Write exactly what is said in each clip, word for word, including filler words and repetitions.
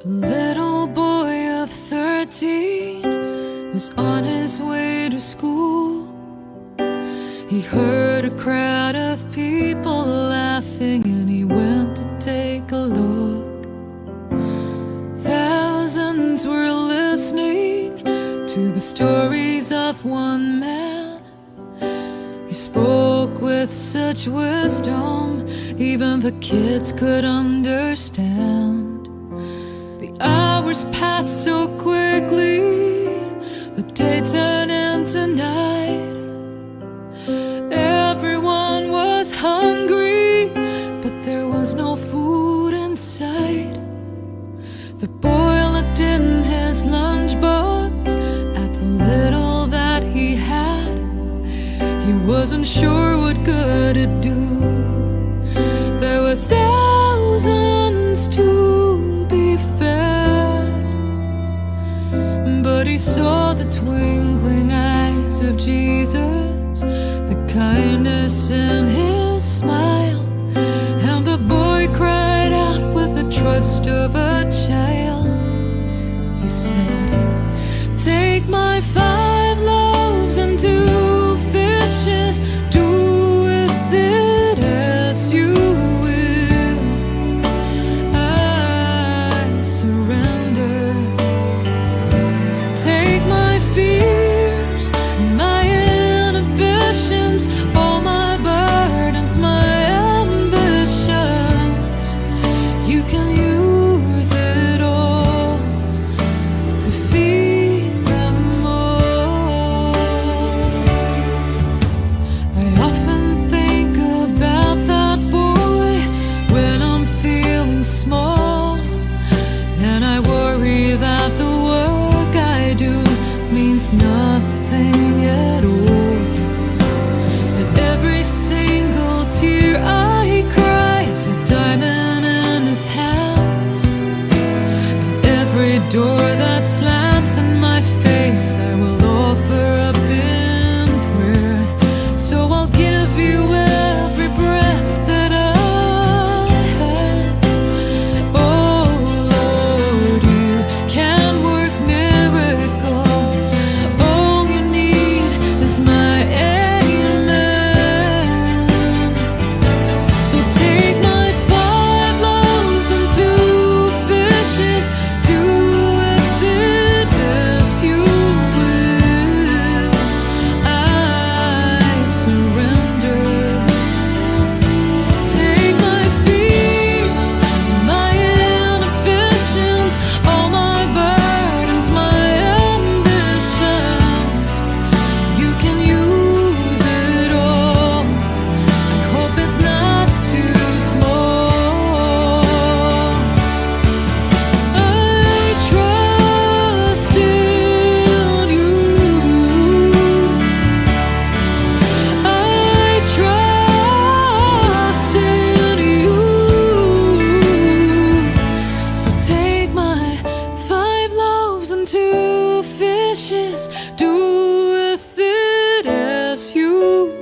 A little boy of thirteen was on his way to school. He heard a crowd of people laughing and he went to take a look. Thousands were listening to the stories of one man. He spoke with such wisdom, even the kids could understand. The hours passed so quickly, the day turned into night. Everyone was hungry, but there was no food in sight. The boy looked in his lunchbox at the little that he had. He wasn't sure what good it'd do. There were thousands to be fed, but he saw the twinkling eyes of Jesus, the kindness in his smile, and the boy cried out with the trust of a child. He said, "Take my five loaves and two fishes, do with it as you will. I surrender. Take my fears and my inhibitions, all my burdens, my ambitions. You can use it all to feed them all." I often think about that boy when I'm feeling small, and I worry that the work I do means nothing at all. But every single tear I cry is a diamond in his hand. Every door that slams in my face, I will offer up in prayer. So I'll give you every breath that I have. Oh Lord, you can work miracles. All you need is my amen. So take my five loaves and two fishes, do with it as you will. I surrender. Take my fears, my inhibitions, all my burdens, my ambitions. You can use it all. I hope it's not too small. I trust in you. I trust in you. So take my five loaves and two fishes, do with it as you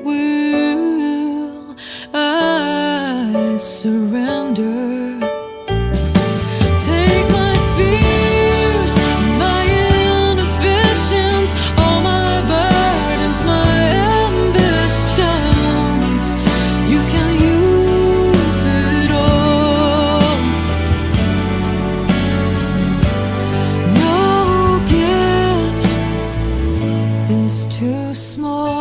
will. I surrender. Take my fears, my inhibitions, all my burdens, my ambitions. You can use it all. No gift is too small.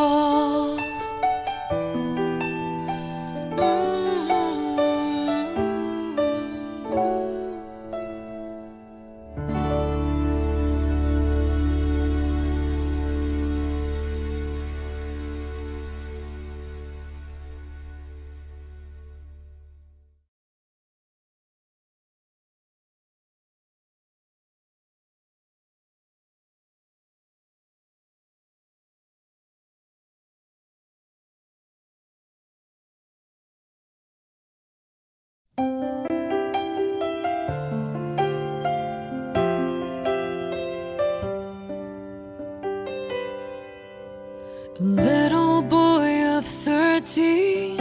A little boy of thirteen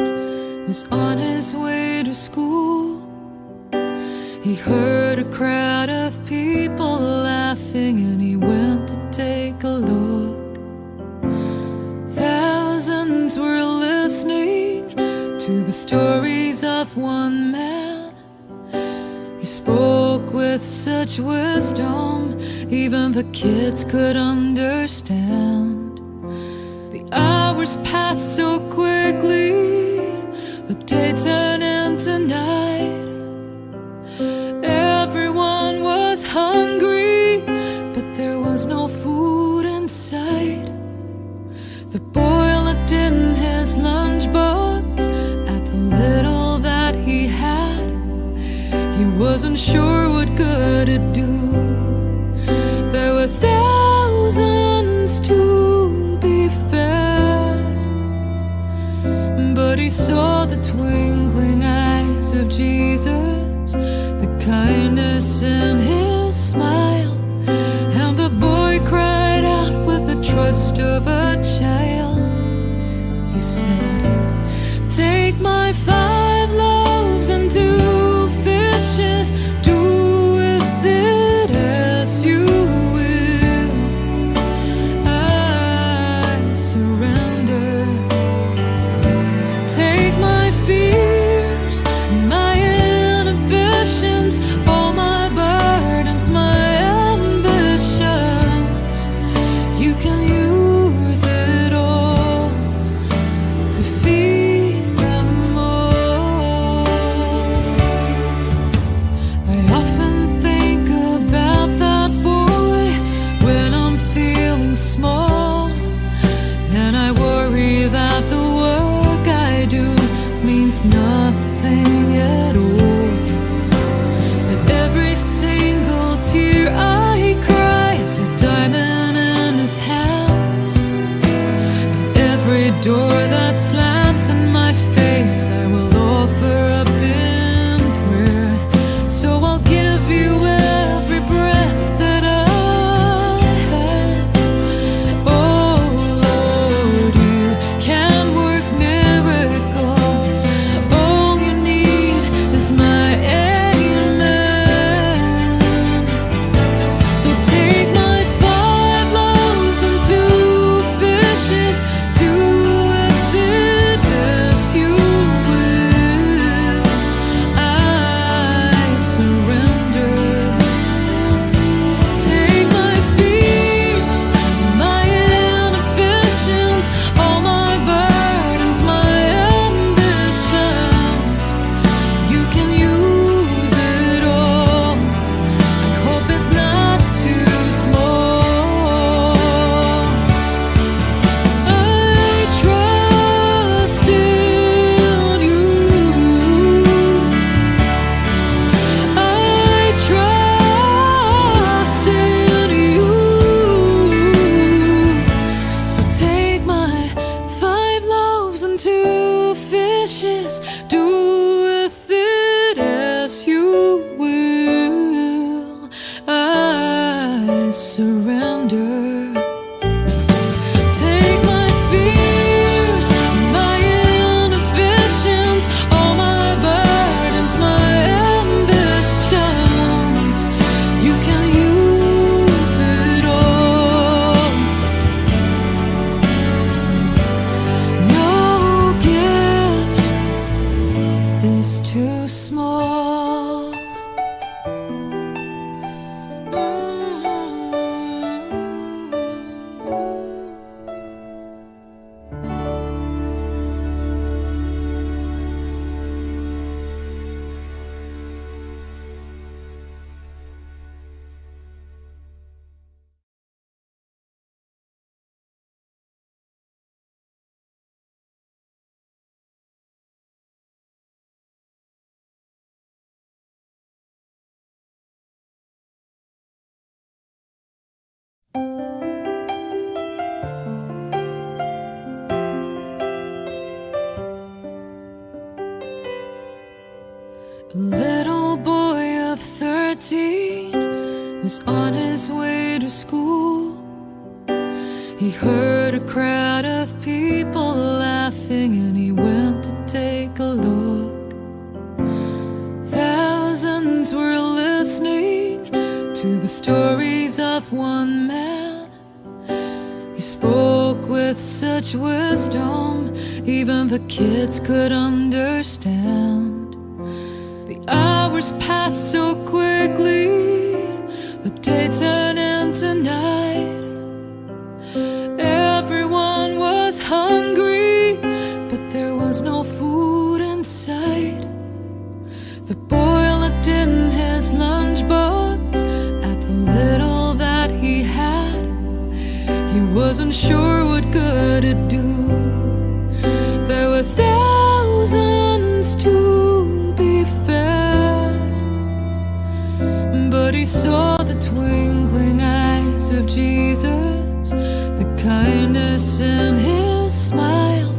was on his way to school. He heard a crowd of people laughing and he went to take a look. Thousands were listening to the stories of one man. He spoke with such wisdom, even the kids could understand. The hours passed so quickly, the day turned into night. Everyone was hungry, but there was no food in sight. The boy looked in his lunchbox at the little that he had. He wasn't sure what good it'd do. There were thousands to be fed, but he saw the twinkling eyes of Jesus, the kindness in his smile, and the boy cried out with the trust of a child. He said, "Take my five loaves and two fishes, do with it as you will. I surrender. Take my fears, my inhibitions, all my burdens, my ambitions. You can use it all to feed them all." I often think about that boy when I'm feeling small, and I worry that the work I do means nothing at all. But every single tear I cry is a diamond in his hand. Every door that slams in my face, I will offer up in prayer. So I'll give you every breath that I have. Oh Lord, you can work miracles. All you need is my amen. So take my five loaves and two fishes, do with it as you will. I surrender. Take my fears, my inhibitions, all my burdens, my ambitions. You can use it all. I hope it's not too small. I trust in you. I trust in you. So take my five loaves and two fishes, do with it as you will. I surrender. Take my fears, my inhibitions, all my burdens, my ambitions. You can use it all. No gift is too small. A little boy of thirteen was on his way to school. He heard a crowd of people laughing and he went to take a look. Thousands Were listening to the stories of one man. He spoke with such wisdom, even the kids could understand. The hours passed so quickly, the day turned into night. Everyone was hungry, but there was no food in sight. The boy looked in his lunchbox at the little that he had. He wasn't sure what good it'd do. There were thousands to be fed, but he saw the twinkling eyes of Jesus, the kindness in his smile,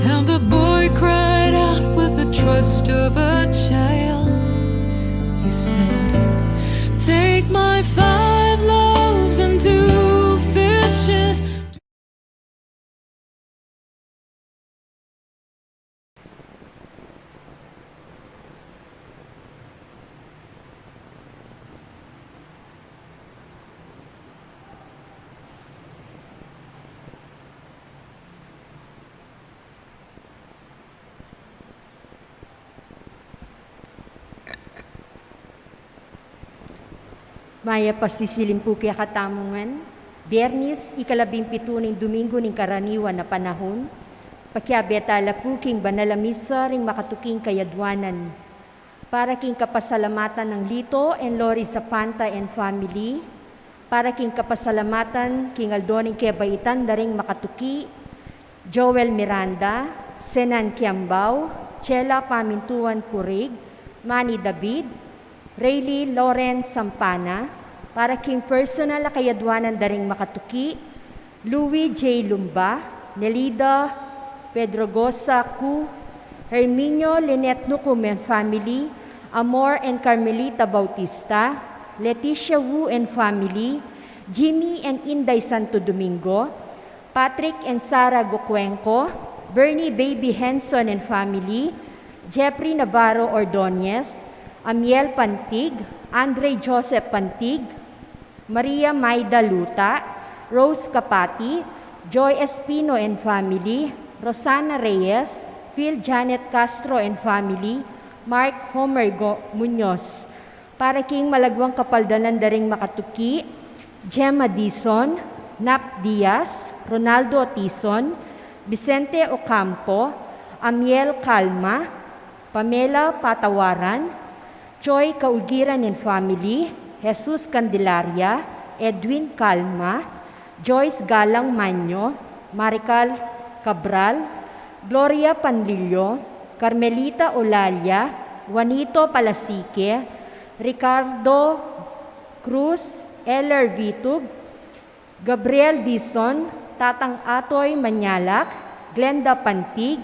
and the boy cried out with the trust of a child. He said, "Take my five loaves and two fishes." Mayap a sisilim pu kekatamu ngan. Biernis, ikalabing pitu ning Duminggu ning Karaniwan a Panahun. Pakiabe tala pu king banal a misa ring makatuking kayadwanan. Para king kapasalamatan nang Lito and Lori Zapanta and family. Para king kapasalamatan king aldo ning kebaitan da ring makatuki, Joel Miranda, Senan Kiambao, Chela Pamintuan Curig, Manny David, Rayleigh Lawrence Sampana, para king personal a kayadwanan da ring makatuki, Louis J. Lumba, Nelida Pedrogosa Cu, Herminio Lynette Nucum and family, Amor and Carmelita Bautista, Leticia Wu and family, Jimmy and Inday Santo Domingo, Patrick and Sarah Gocuenco, Bernie Baby Henson and family, Jeffrey Navarro Ordonez, Amiel Pantig, Andre Joseph Pantig, Maria Maida Luta, Rose Capati, Joy Espino and family, Rosana Reyes, Phil Janet Castro and family, Mark Homer Go-, Muñoz. Para king malagwang kapaldanan da ring makatuki, Gemma Dizon, Nap Diaz, Ronaldo Tizon, Vicente Ocampo, Amiel Calma, Pamela Patawaran, Choi Kaugiran and family, Jesus Candelaria, Edwin Calma, Joyce Galang Manyo, Marical Cabral, Gloria Panlilio, Carmelita Olalia, Juanito Palasique, Ricardo Cruz, Eller Vitug, Gabriel Dizon, Tatang Atoy Mañalac, Glenda Pantig,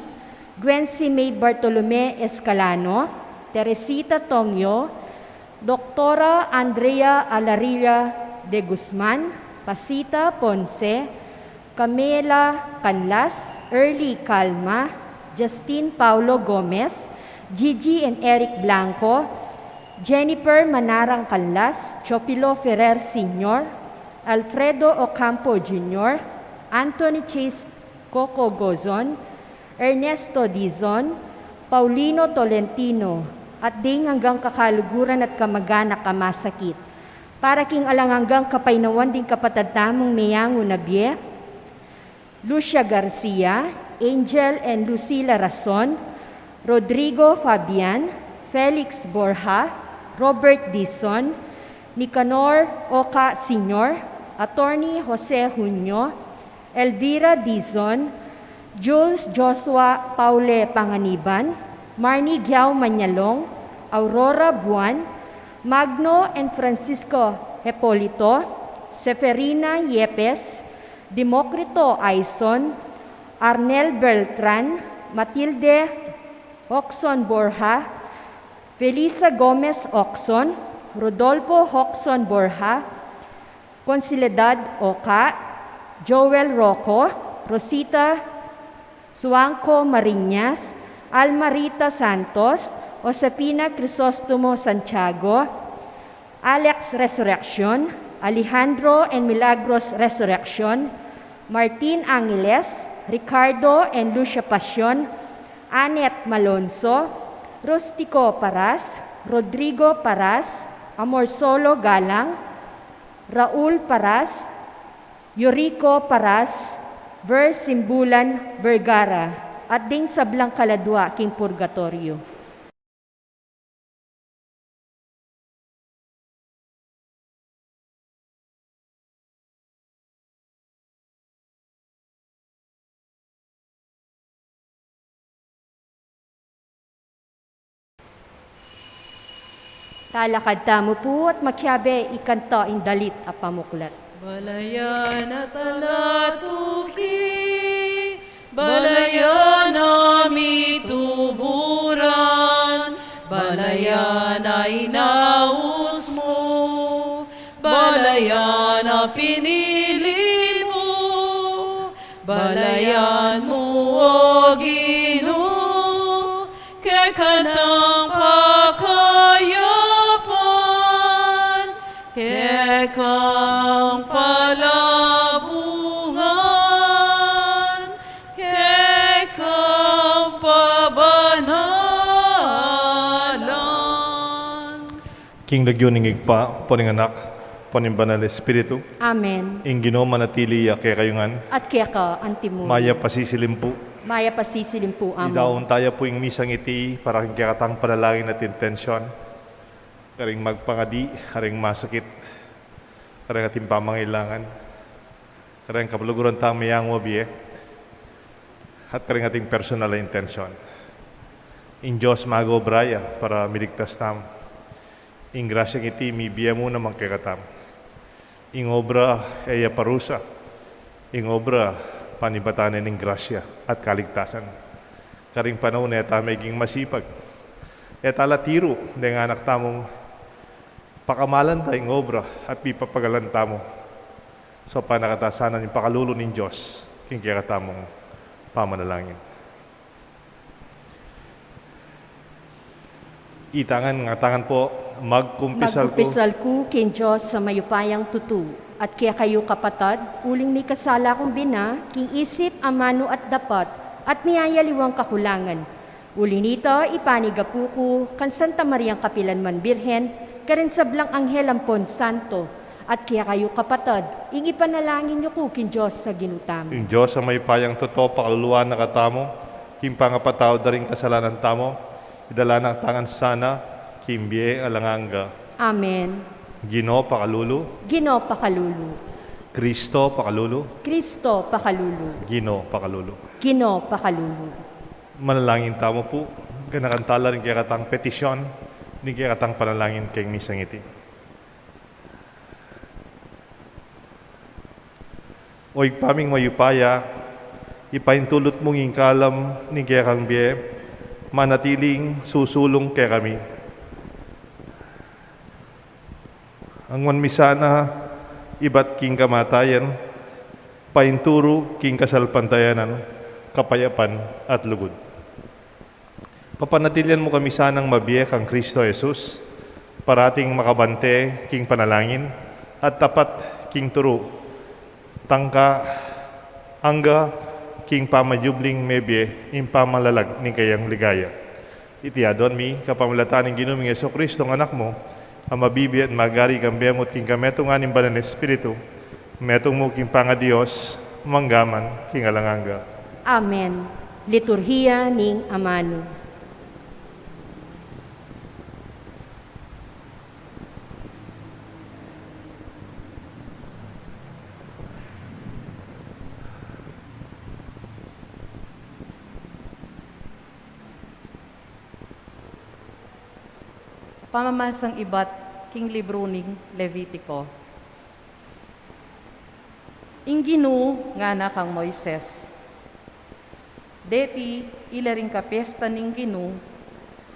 Gwency May Bartolome Escalano, Teresita Tongyo, Doktora Andrea Alarilla de Guzman, Pasita Ponce, Camela Canlas, Early Calma, Justin Paulo Gomez, Gigi and Eric Blanco, Jennifer Manarang Canlas, Chopilo Ferrer Senior, Alfredo Ocampo Junior, Anthony Chase Coco Gozon, Ernesto Dizon, Paulino Tolentino, at ding anggang kakaluguran at kamaganak a masakit. Para king alang anggang kapaynawan ding kapatad tamung meyangu na bie, Lucia Garcia, Angel and Lucila Rason, Rodrigo Fabian, Felix Borja, Robert Dizon, Nicanor Oca Senior, Attorney Jose Junio, Elvira Dizon, Jules Joshua Paule Panganiban, Marnie Giao Mañalong, Aurora Buan, Magno and Francisco Hepolito, Seferina Yepes, Democrito Aison, Arnel Beltran, Matilde Hoxon Borja, Felisa Gomez Hoxon, Rodolfo Hoxon Borja, Consiledad Oca, Joel Rocco, Rosita Suangco Mariñas, Almarita Santos, Josefina Crisostomo Santiago, Alex Resurreccion, Alejandro and Milagros Resurreccion, Martin Angeles, Ricardo and Lucia Pasion, Annette Malonzo, Rustico Paras, Rodrigo Paras, Amor Solo Galang, Raul Paras, Yuriko Paras, Ver Simbulan Vergara, at ding sablang kaladua king purgatoryo. Talakad tamu pu at makiabe ikanta ing dalit a pamuklat. Balayan a talatuki, balayan a mituburan, balayan a inaus mu, balayan a pinili mu, balayan mu, O Ginu, keka nang pakayapan, kekang palabungan, kekang pabanalan. King lagyu ning Ibpa, ampo ning Anak, ampo ning Banal Espiritu. Amen. Ing Ginu manatili ya kekayu ngan. At keka antimu. Mayap a sisilim pu. Mayap a sisilim pu, Among. Idaun taya pu ing misang iti para king kekatang panalangin at intensyon. Karing magpangadi, karing masakit, karing ating pamangailangan, karing kapaluguran tang mayang mabie, at karing ating personal a intensyon. Ing Dios mag-obra ya para miligtas tamu. Ing grasyang iti mibie mu naman kekatamu. Ing obra e ya parusa, ing obra panibatan ne ning grasya at kaligtasan. Karing panaun e ta meging masipag, e ta la tiru deng anak tamung pakamalan ta ing obra at pipapagalan tamu. So panakatasan ning pakalulu ning Dios king kekatamung pamanalangin. Itangan, ngatangan po, magkumpisal ku. Magkumpisal ku king Dios a mayupayang tutu, at kekayu kapatad, uling mikasala kung bina, king isip, amanu at dapat, at miyayaliwang kakulangan. Uli nita, ipanigapu ku kang Santa Mariang kapilanman Birhen, karing sablang anghel ampon santo, at kekayu kapatad, ing ipanalangin yu ku king Dios a Ginu tamu. Ing Dios a mayupayang tutu pakaluluan na katamu, king pangapatawad da ring kasalanan tamu, idala na katamu ngan sana king bie alang angga. Amen. Ginu pakalulu. Ginu pakalulu. Kristo pakalulu. Kristo pakalulu. Ginu pakalulu. Ginu pakalulu. Manalangin tamu pu, ganakan tala ring kekatang petisyon, ring kekatang panalangin king misang iti. O Ibpa ming mayupaya, ipaintulut mung ing kalam ning kekang bie, manatiling susulung kekami. Angwan mi sana ibat king kamatayan, painturu king kasalpantayanan, kapayapan at lugud. Papanatilian mu kami sanang mabie kang Kristo Jesus, parating makabante king panalangin at tapat king turu, tangka angga king pamayubling mebie ing pamalalag ning kayang ligaya. Iti aduan mi kapamilatan ning Ginu ming Jesucristo, ing Anak mu, a mabibie at magari kambe mu at king kametungan ning Banal a Espiritu, metung mu king pangaDios, mangga man king alang angga. Amen. Liturhiya ning Amanu. Pamamasang ibat king libru ning Levitico. Ing Ginu ngana kang Moises, deti ila ring kapesta ning Ginu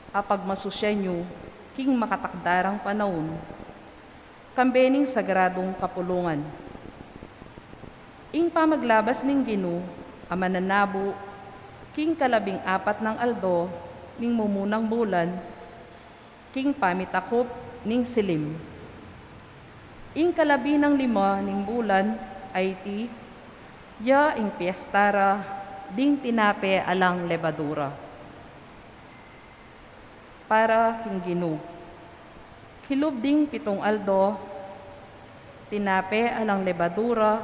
a pagmasusyan yu king makatakdarang panaun, kambe ning sagradung kapulungan. Ing pamaglabas ning Ginu a mananabu king kalabing apat nang aldo ning mumunang bulan, King pamitakup ning silim. Ing kalabi nang lima ning bulan, a iti ya ing piesta ra ding tinape alang lebadura para king Ginu. Kilub ding pitung aldo, tinape alang lebadura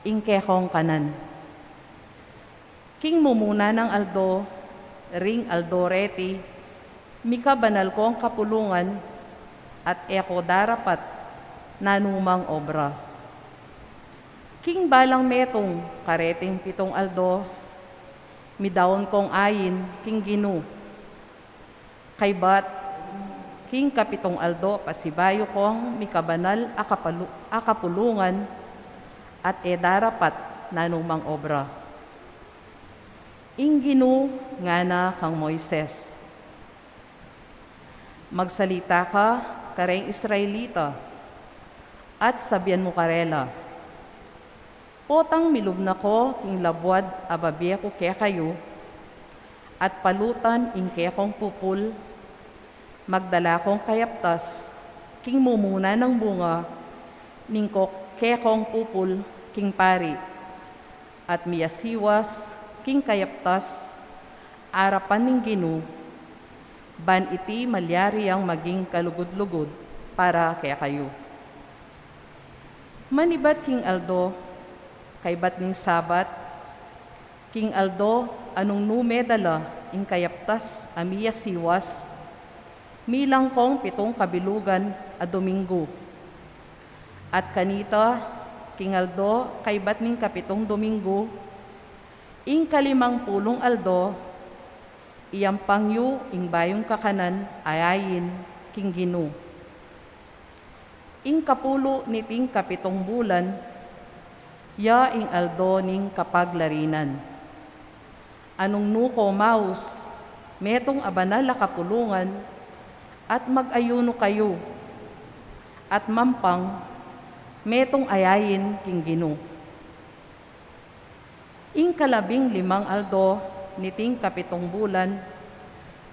ing kekong kanan. King mumuna nang aldo, ring aldo reti, mikabanal kong kapulungan, at e ko darapat nanumang obra. King balang metung kareting pitung aldo, midaun kong ain king Ginu. Kaybat king kapitung aldo, pasibayu kong mikabanal a kapalu-, a kapulungan, at e darapat nanumang obra. Ing Ginu ngana kang Moises, magsalita ka kareng Israelita, at sabian mu karela, potang milub na ko king labuad a babie ku kekayu, at palutan ing kekong pupul, magdala kong kayaptas king mumuna nang bunga ning ko-, kekong pupul king pari, at miyasiwas king kayaptas arapan ning Ginu, ban iti malyari yang maging kalugud-lugud para kekayu. Manibat king aldo, kaybat ning Sabat, king aldo a nung nu medala ing kayaptas a miyasiwas, milang kong pitung kabilugan a Domingo. At kanita, king aldo kaybat ning kapitung Domingo, ing kalimang pulung aldo, iyampang yu ing bayung kakanan a ain king Ginu. Ing kapulu niting kapitung bulan, ya ing aldo ning kapaglarinan, a nung nu ko maus metung a banal a kapulungan, at mag-ayunu kayu, at mampang metung a ain king Ginu. Ing kalabing limang aldo niting kapitung bulan,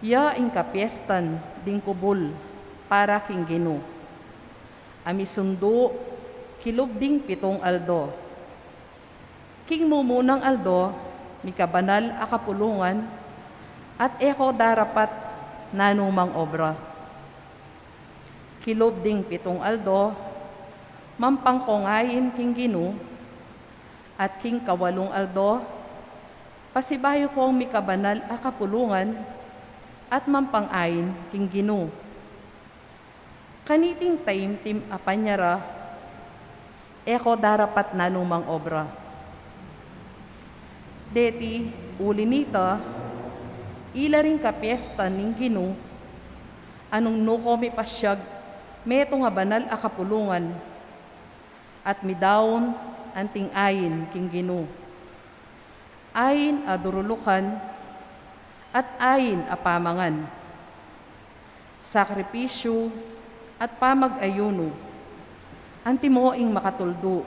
ya ing kapiestan ding kubul para king Ginu, a misundu kilub ding pitung aldo. King mumunang aldo, mikabanal a kapulungan, at e ko darapat nanumang obra. Kilub ding pitung aldo, mampang kong ain king Ginu, at king kawalung aldo, pasibayu kong mikabanal a kapulungan, at mampang ain king Ginu. Kaniting taimtim a panyara, e ko darapat nanumang obra. Deti, uli nita, ila ring kapiestan ning Ginu, a nung nu ko mipasyag metung a banal a kapulungan, at midaun anting ain king Ginu. Ain a durulukan, at ain a pamangan, sakripisyu, at pamag-ayunu, antimo ing makatuldu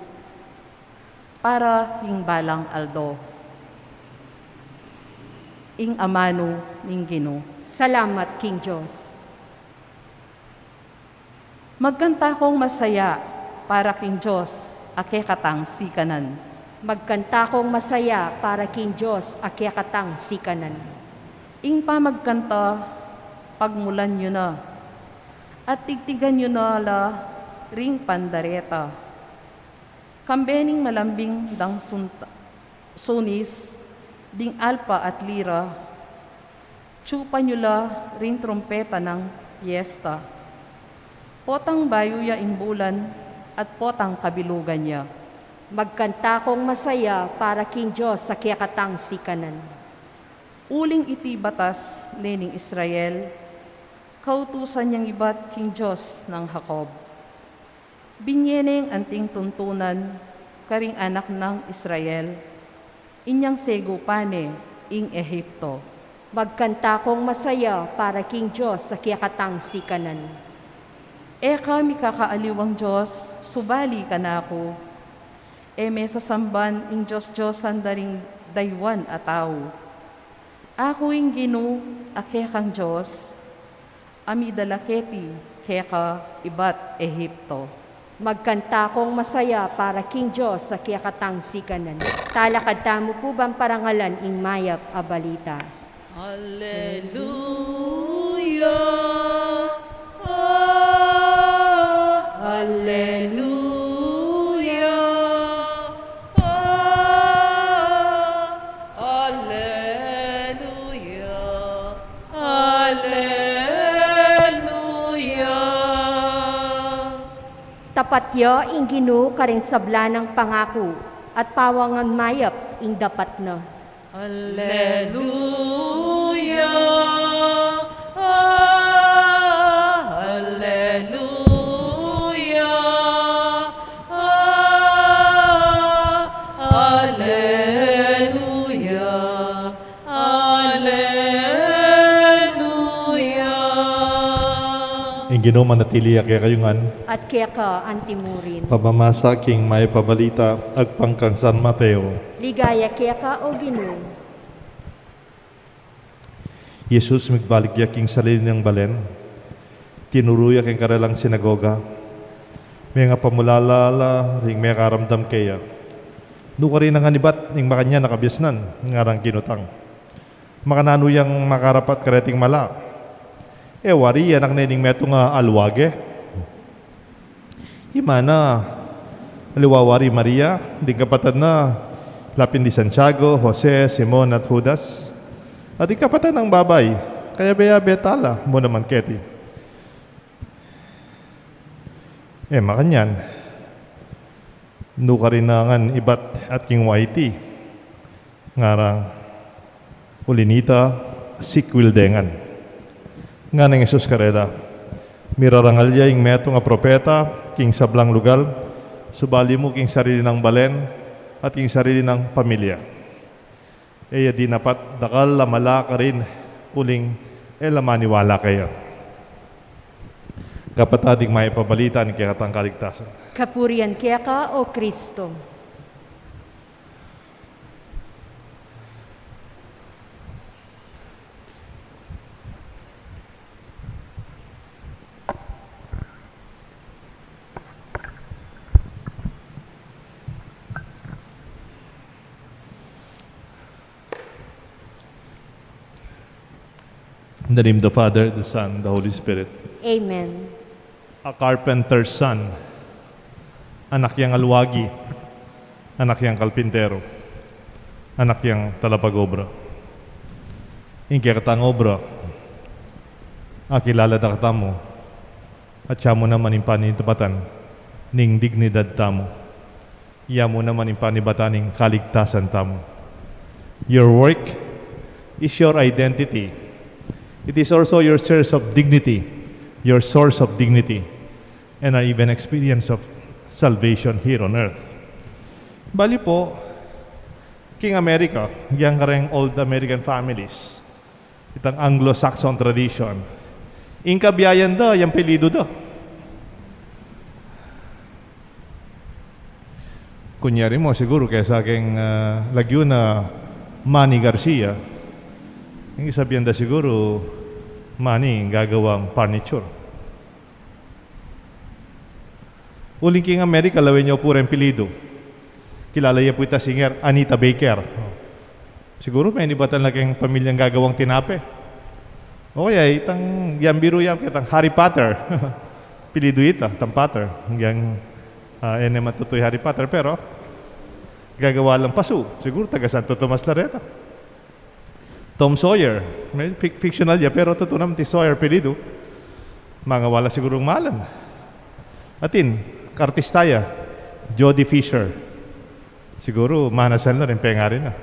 para king balang aldo. Ing amanu ning Ginu. Salamat king Dios. Magkanta kong masaya para king Dios a kekatang sikanan. Magkanta kong masaya para king Dios a kekatang sikanan. Ing pamagkanta, pagmulan yu na, at tigtigan yu na la ring pandareta. Kambe ning malambing dang sunta-, sunis, ding alpa at lira, tsupan yu la ring trumpeta nang piesta. Potang bayu ya ing bulan, at potang kabilugan ya. Magkanta kong masaya para king Dios a kekatang sikanan. Uling iti batas ne ning Israel, kautusan yang ibat king Dios nang Jacob. Binye neng anting tuntunan karing anak nang Israel, inyang segupa ne ing Egipto. Magkanta kong masaya para king Dios a kekatang sikanan. E ka mikakaaliwang Dios, subali kanaku. E me sasamban ing dios-diosan da ring daywan a tau. Aku ing Ginu a kekang Dios, a midala keti keka ibat Ehipto. Magkanta kong masaya para king Dios a kekatang sikanan. Talakad tamu pu ban parangalan ing mayap a balita. Alleluia, ah, alleluia, ah, alleluia, alleluia. Tapat ya ing Ginu karing sabla nang pangaku, at pawangan mayap ing dapat na. Alleluia, ah, alleluia, ah, alleluia, alleluia. Ing Ginu manatili ya kekayu ngan. At keka antimurin. Pamamasa king mayap a balita agpang kang San Mateo. Ligaya keka, o Ginu. Jesus migbalik ya king sarili nang balen. Tinuru ya king karelang sinagoga. Mengapamulala la ring mekaramdam keya. Nukarin ngan ibat ning makanyan a kabiasnan, ngarang kinutang. Makananu yang makarapat kareting mala? E wari anak ne ning metung a alwage? Ima na, aliwa wari Maria, ding kapatad na, lapin di Santiago, Jose, Simon, at Judas. At ding kapatad nang babai, kayabe-yabe tala mu naman keti. E makanyan, nukarin ngan ibat at king waiti. Ngarang, uli nita, sikwil de ngan. Nganang Jesus karela, mirarangal ya ing metung a propeta king sablang lugal, subali mu king sarili nang balen at king sarili nang pamilya. E ya dinapat dakal a mala karin uling e la maniwala kaya. Kapatad, ing mayap a balita ning kekatang kaligtasan. Kapurian keka, o Kristo. In the name of the Father, the Son, the Holy Spirit. Amen. A carpenter's son, anak yang alwagi, anak yang kalpintero, anak yang talapag-obra. Ing kekatang obra, akilala da katamu, at ya mu naman ing panibatan ning dignidad tamu. Ya mu naman ing panibatan ning kaligtasan tamu. Your work is your identity. It is also your source of dignity, your source of dignity, and our even experience of salvation here on earth. Bali po, king America, yang kareng old American families, itang Anglo-Saxon tradition. Ing kabiayan da, yang pilidu da. Kunyari mo, siguru, kesa keng, ah, lagyu na Manny Garcia, ing sasabian da siguru, Manny, gagawang furniture. Uling king Amerika, lawen yu pu reng pilidu. Kilala yu pu ita singer, Anita Baker. Siguru menibatan la keng pamilyang gagawang tinape. O kaya, itang, yang biru yang, itang Harry Potter. Pilidu ita, itang Potter. Yang, ah, e ne man tutu i Harry Potter, pero gagawa lang pasu. Siguru taga Santo Tomas la reta. Tom Sawyer, may fic-, fictional ya, pero tutu naman ti Sawyer pilidu. Mangawala sigurung malan. Atin, artista ya, Jody Fisher. Siguru, manasan la rin pengari na.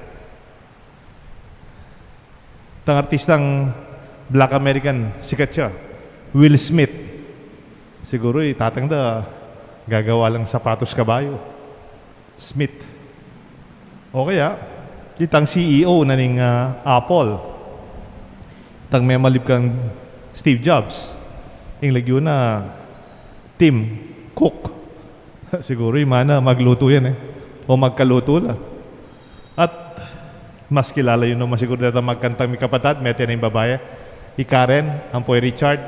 Itang artistang Black American, sikat ya, Will Smith. Siguru, itatang da, gagawa lang sapatos kabayu. Smith. O kaya, itang C E O na ning, ah, Apple. Itang memalib kang Steve Jobs. Ing lagyu na Tim Cook. Siguru, ima na maglutu yan e. O magkalutu la. At mas kilala yu naman siguru deta magkantang mikapatad, mete na ing babai. I Karen, ampo i Richard.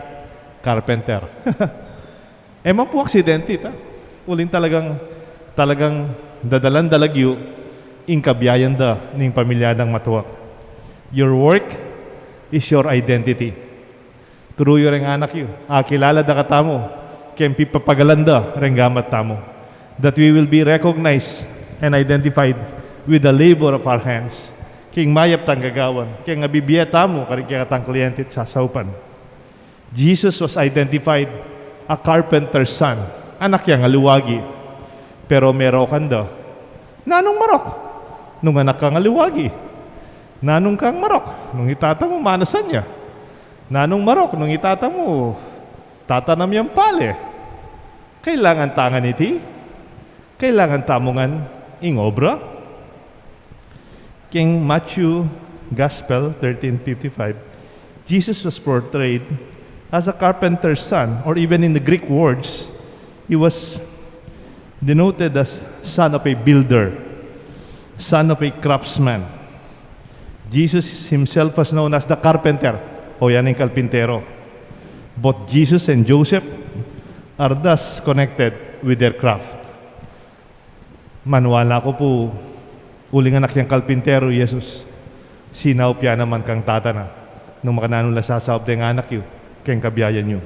Carpenter. E man pu aksidente ita. Uling talagang, talagang dadalan da lagyu ing kabiayan da ning pamilya dang matua. Your work is your identity. Turu yu reng anak yu, akilala da katamu keng pipapagalan da reng gamat tamu, that we will be recognized and identified with the labor of our hands. King mayap tang gagawan, king abibie tamu karing kekatang kliente at sasaupan. Jesus was identified a carpenter's son, anak yang aliwagi. Pero merokan da, nanung marok nung anak kang aliwagi? Nanung kang marok nung i tata mu manasan ya? Nanung marok nung i tata mu tatanam yang pale? Kailangan ta ngan iti? Kailangan tamu ngan ing obra? King Matthew Gospel thirteen fifty-five, Jesus was portrayed as a carpenter's son, or even in the Greek words, he was denoted as son of a builder, son of a craftsman. Jesus himself was known as the carpenter, o yan ing kalpintero. Both Jesus and Joseph are thus connected with their craft. Maniwala ku pu, uling anak yang kalpintero i Jesus, sinaup ya naman kang tata na nung makananu la sasaup deng anak yu keng kabiayan yu.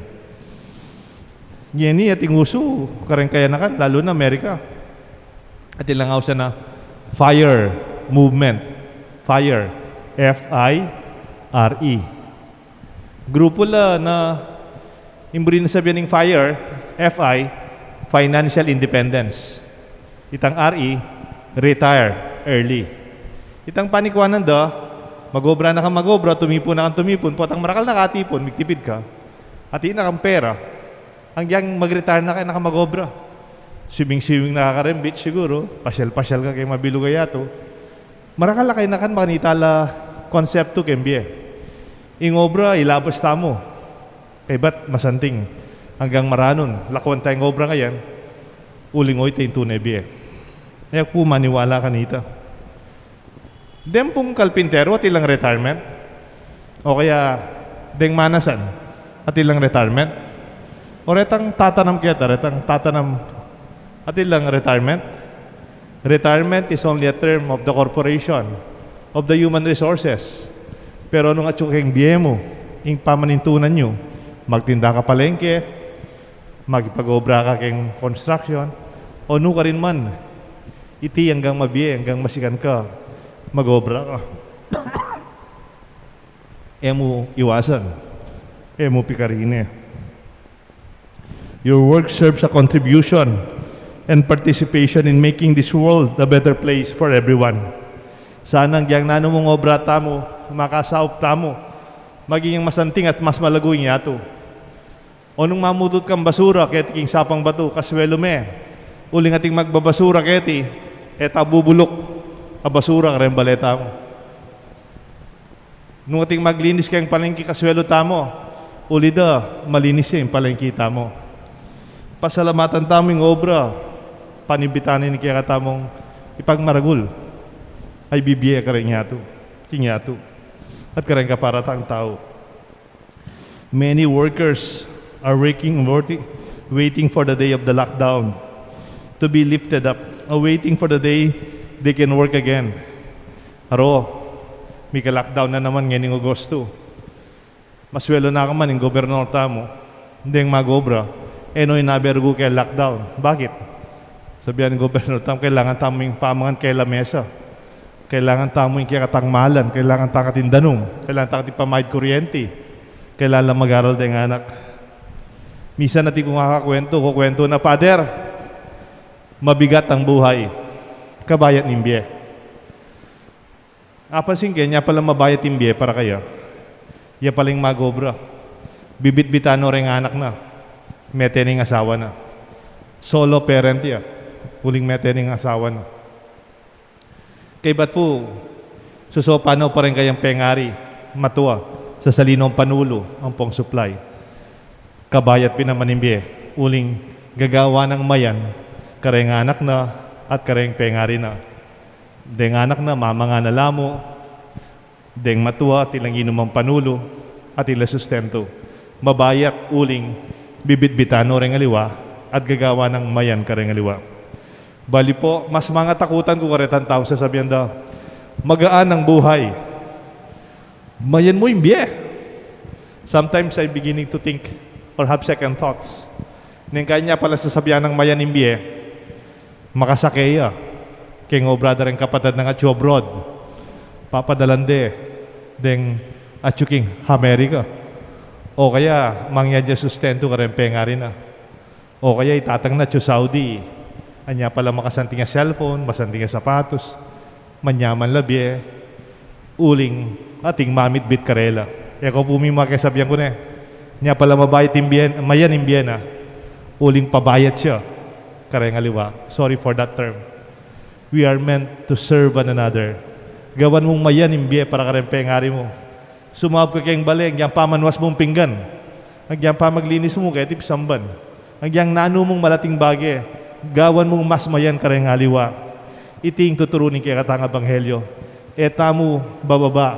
Ngeni ating usu kareng kayanakan, lalu na Amerika. Atin lang ausan a FIRE movement. FIRE. F I R E. Grupu la na, ing buri na sabian ning FIRE, F I, financial independence. Itang R E, retire early. Itang panikuanan da, mag-obra na kang mag-obra, tumipun na kang tumipun, potang marakal na ka atipun, migtipid ka. Atin na kang pera. Agyang mag-retire na ka, e na ka mag-obra. Swimming-swimming na ka kareng beach siguru, pasyal-pasyal ka keng mabilug a yatu. Marakal a kayanakan, makanita la konseptu keng bie. Ing obra, ilabas tamu. Kaybat masanting, agyang maranun, lakuan ta ing obra ngeni, uling oyten ing tune bie. E ku pu maniwala kanita. Deng pung kalpintero, atin lang retirement? O kaya deng manasan, atin lang retirement? O retang tatanam keta, retang tatanam, atin lang retirement? Retirement is only a term of the corporation, of the human resources. Pero nung atyu keng bie mu ing pamanintunan yu, magtinda ka palengke, makipag-obra ka keng construction, o nukarin man, iti agyang mabie, agyang masikan ka, mag-obra ka. E mu iwasan, e mu pikarine. Your work serves a contribution and participation in making this world a better place for everyone. Sana agyang nanu mung obra tamu, makasaup tamu, maging masanting at mas malagu ing yatu. O nung mamutut kang basura keti king sapang batu, kaswelu me. Uling ating magbabasura keti, e ta bubuluk a basura kareng bale tamu. Nung ating maglinis keng palengke, kaswelu tamu, uli da malinis ya ing palengke tamu. Pasalamatan tamu ing obra, panibitanan ning kekatamung ipagmaragul a ibibie kareng yatu, king yatu, at kareng kaparatang tau. Many workers are working, working, waiting for the day of the lockdown to be lifted up, or waiting for the day they can work again. Aro, mika-lockdown na naman ngening Agosto. Maswelu na ka man ing gobernador tamu, deng mag-obra, e no inabe rugu keng lockdown. Bakit? Sabian ning gobernador tamu, kailangan tamu ing pamangan keng lamesa. Kailangan tamu ing kekatang malan, kailangan tang ating danum, kailangan tang ating pamayad kuryenti, kailangan la mag-aral deng anak. Misan atin kung akakwentu, kukwentu na, "Pader, mabigat ang buhay. Kabayat ning bie." Apansin ke, nya pala mabayat ing bie para kaya, ya pala ing mag-obra. Bibitbitan no reng anak na, mete ne ing asawa na. Solo parent ya, uling mete ne ing asawa na. Kaybat pu, susopan no pa reng kayang pengari, matua, sasalin nong panulu ampong supply. Kabayat pin naman ing bie, uling gagawan nang mayan kareng anak na at kareng pengari na. Deng anak na, mamangan na la mu, deng matua, atin lang inumang panulu, atin lang sustentu. Mabayat uling bibitbitan no reng aliwa at gagawa nang mayan kareng aliwa. Bali po, mas mangatakutan ku karetang taung sasabian da, "Magaan ang buhay." Mayan mu ing bie. Sometimes I'm beginning to think or have second thoughts. Neng kanya pala sasabian nang mayan ing bie, makasake ya keng obra da reng kapatad nang atyu abroad. Papadalan de deng atyu king Amerika. O kaya mangyan de sustento kareng pengari na. O kaya itatang na atyu Saudi. Anya pala makasanting a cellphone, masanting a sapatos, manyaman la bie, uling ating mamitbit karela. E ko pu mi makesabian ku ne. Nya pala mabayat ing bie, mayan ing bie na, uling pabayat ya kareng aliwa. Sorry for that term. We are meant to serve one another. Gawan mung mayan ing bie para kareng pengari mu. Sumaup ka keng bale, agyang pamanuas mung pinggan, agyang pamaglinis mu keti pisamban, agyang nanu mung malating bage, gawan mung mas mayan kareng aliwa. Iti ing tuturu ning kekatang ebanghelyo. E tamu bababa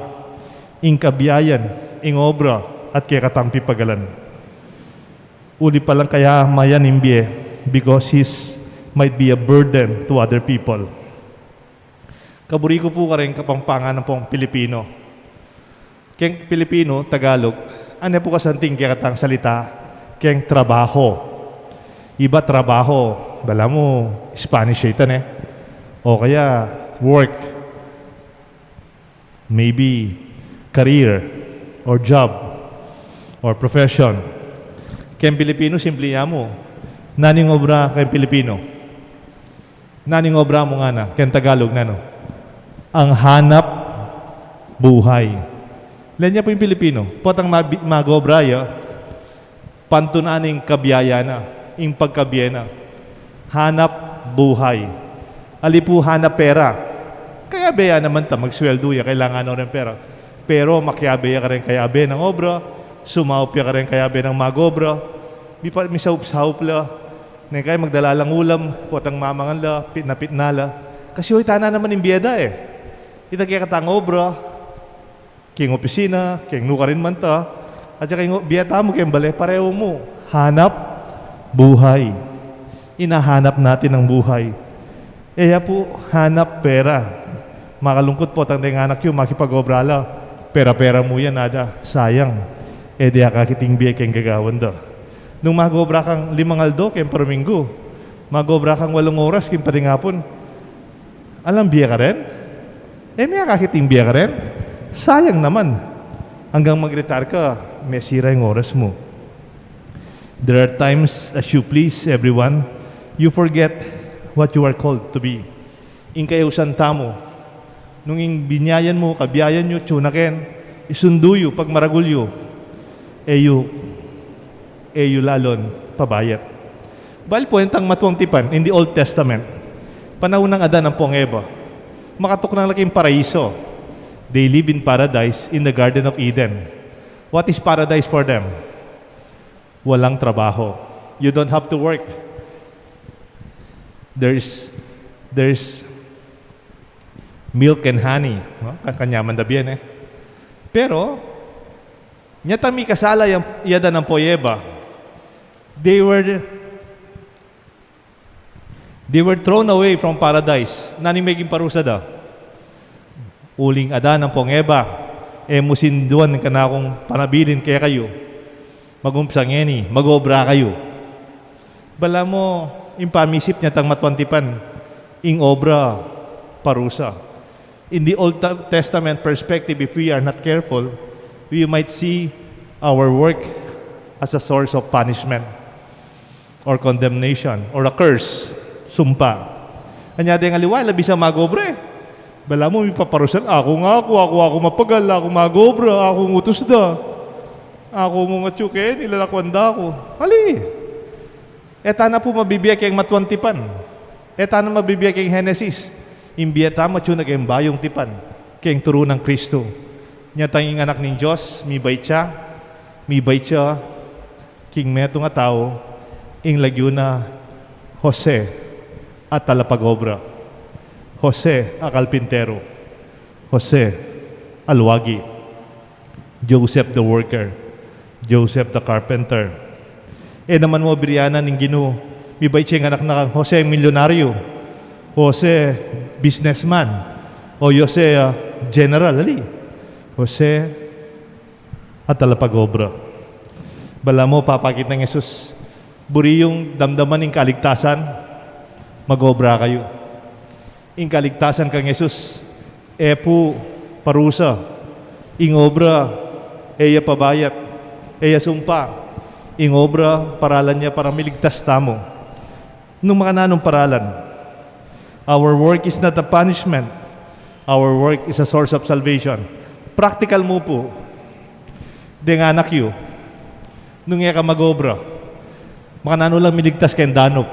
ing kabiayan, ing obra, at kekatang pipagalan. Uli palang kaya mayan ing bie, because he's might be a burden to other people. Kaburi ku pu kareng Kapampangan ampong Pilipino. Keng Pilipino, Tagalog, ane pu kasanting kekatang salita keng trabaho? Iba trabaho, balamu Spanish ya ita, ne? O kaya work, maybe career or job or profession. Keng Pilipino, simple ya mu. Nanu ing obra keng Pilipino? Nanu ing obra mu ngana? Keng Tagalog, nanu? Ang hanap buhay. Lenya pu ing Pilipino, potang mabi-, mag-obra ya, pantun na ning kabiayan na, ing pagkabie na. Hanap buhay. Ali pu hanap pera? Kayabe ya naman ta magsweldo ya, kailangan no reng pera. Pero makiabe ya kareng kayabe nang obra, sumaup ya kareng kayabe nang mag-obra, mipa-, misaup-saup la, neng kaya magdala lang ulam, potang mamangan la, pitna-pitna la. Kasi hoy, tana naman ing bie da e. Ita kekatang obra, keng opisina, keng nukarin man ta, at saka ing o-, bie tamu keng bale, pareho mu. Hanap buhay. Hinahanap natin ang buhay. E ya pu hanap pera. Makalungkut potang deng anak yu makipag-obra la, pera-pera mu yan, ada. Sayang. E de akakit ing bie keng gagawan da. Nung mag-obra kang limang aldo keng paruminggu, mag-obra kang walung oras keng patingapun, alang bie ka rin? E me akakit ing bie ka rin? Sayang naman. Anggang mag-retire ka, mesira ing oras mu. There are times, as you please everyone, you forget what you are called to be. Ing kayausan tamu, nung ing binyayan mu, kabiayan yu, atyu na ken, isundu yu, pagmaragul yu, e yu, e yu lalun pabayat. Bali pu, entang matuang tipan, in the Old Testament, panaun nang Adan ampong Eva, makatuknang la king paraiso. They live in paradise in the Garden of Eden. What is paradise for them? Walang trabaho. You don't have to work. There's, there's milk and honey. No? Kan-, kanyaman da bie, e. Pero, nyata mikasala yang, i Adan ampong Eva. They were, they were thrown away from paradise. Nanu ing meging parusa da? Uling Adan ampong Eva, e mu sinduan ing kanakung panabilin kekayu. Mag-umpisa ngeni, mag-obra kayu. Balamu, ing pamisip nyatang matuang tipan, ing obra parusa. In the Old Ta-, Testament perspective, if we are not careful, we might see our work as a source of punishment or condemnation or a curse, sumpa. Anya deng aliwa, e la bisang mag-obra e. Balamu, mipaparusa, "Aku nga, aku, aku, aku mapagal, aku mag-obra, aku utus da. Aku mu nga atyu keni, lalakwan da ku." Ali. E tana pu mabibie keng matuang tipan. E tana mabibie keng Henesis. Ing bie tamu atyu na keng bayung tipan, keng turu nang Kristu. Nyatang ing Anak ning Dios, mibait ya, mibait ya king metung a tau, ing lagyu na Jose a talapag-obra, Jose a kalpinteru, Jose a luagi, Joseph the worker, Joseph the carpenter. E naman mu birianan ing Ginu, mibait ya ing anak na kang Jose milyonaryo, Jose businessman, o Jose, ah, general, ali. Jose a talapag-obra. Balamu papakit nang Jesus, buri yung damdaman ing kaligtasan, mag-obra kayu. Ing kaligtasan kang Jesus, e pu parusa. Ing obra, e ya pabayat, e ya sumpa. Ing obra, paralan ya para miligtas tamu. Nung makananung paralan, our work is not a punishment. Our work is a source of salvation. Practical mu pu. Deng anak yu, nung e ka mag-obra, makananu lang miligtas keng danup?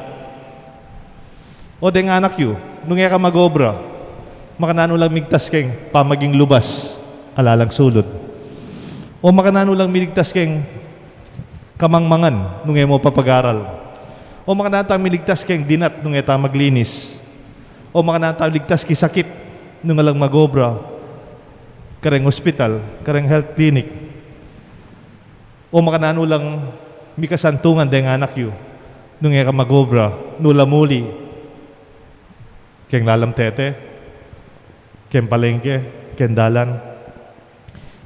O deng anak yu, nung e ka mag-obra, makananu lang miligtas keng pamaging lubas, ala lang sulud? O makananu lang miligtas keng kamangmangan nung e mu papag-aral? O makananu tang miligtas keng dinat nung e ta maglinis? O makananu tang miligtas keng sakit nung alang mag-obra kareng ospital, kareng health clinic? O makananu lang mikasantungan deng anak yu nung e ka mag-obra, nu la muli keng lalam tete, keng palengke, keng dalan?